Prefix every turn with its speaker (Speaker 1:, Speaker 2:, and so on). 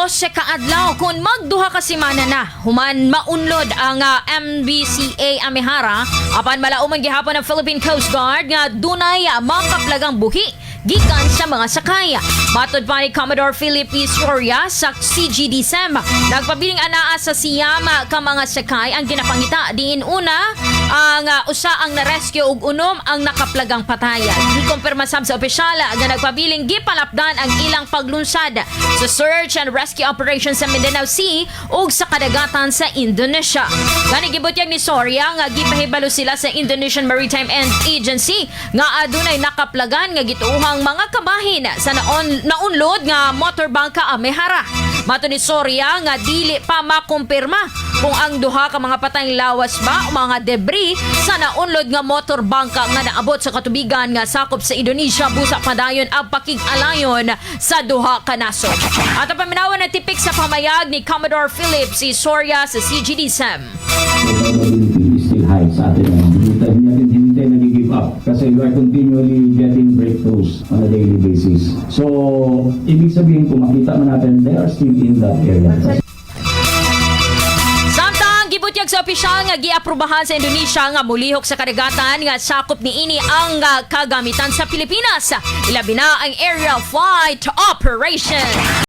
Speaker 1: 12 ka adlaw kung magduha ka semana na human maunlod ang MBCA Amihara, apan malauman gihapon ang Philippine Coast Guard nga dunay makaplagang buhi gikan sa mga sakay. Matod pa ni Commodore Philip E. Soria sa CGD-SEM, nagpabiling anaa sa 9 ka mga sakay ang ginapangita, diin una ang usa ang na-rescue ug 6 ang nakaplagang patay. Gikumpirma sab sa opisyal nga nagpabiling gipalapdan ang ilang paglunsad sa search and rescue operation sa Mindanao Sea ug sa kadagatan sa Indonesia. Gani gibutyag ni Soria nga gipahibalo sila sa Indonesian Maritime and Agency nga adunay nakaplagan nga gituohang mga kabahin sa naunlod nga motor bangka Amehara. Matod ni Soria nga dili pa makumpirma kung ang duha ka mga patayng lawas ba o mga debris sa naunlod nga motor bangka nga naabot sa katubigan nga sakop sa Indonesia, busa padayon ang pakig-alayon sa duha ka nasod. At ang paminawan na tipik sa pamayag ni Commodore Philip C. Soria sa CGD-SEM.
Speaker 2: The probability is still high sa atin. Ano? Hindi tayo nag-give up kasi we are continually getting breakthroughs on a daily basis. So, ibig sabihin, kung makita man natin, they are still in that area.
Speaker 1: Samtang gibutyag sa opisyal nga giaprobahan sa Indonesia nga mulihok sa kadagatan nga sakop niini ang kagamitan sa Pilipinas. Ilabi na ang aerial flight operation.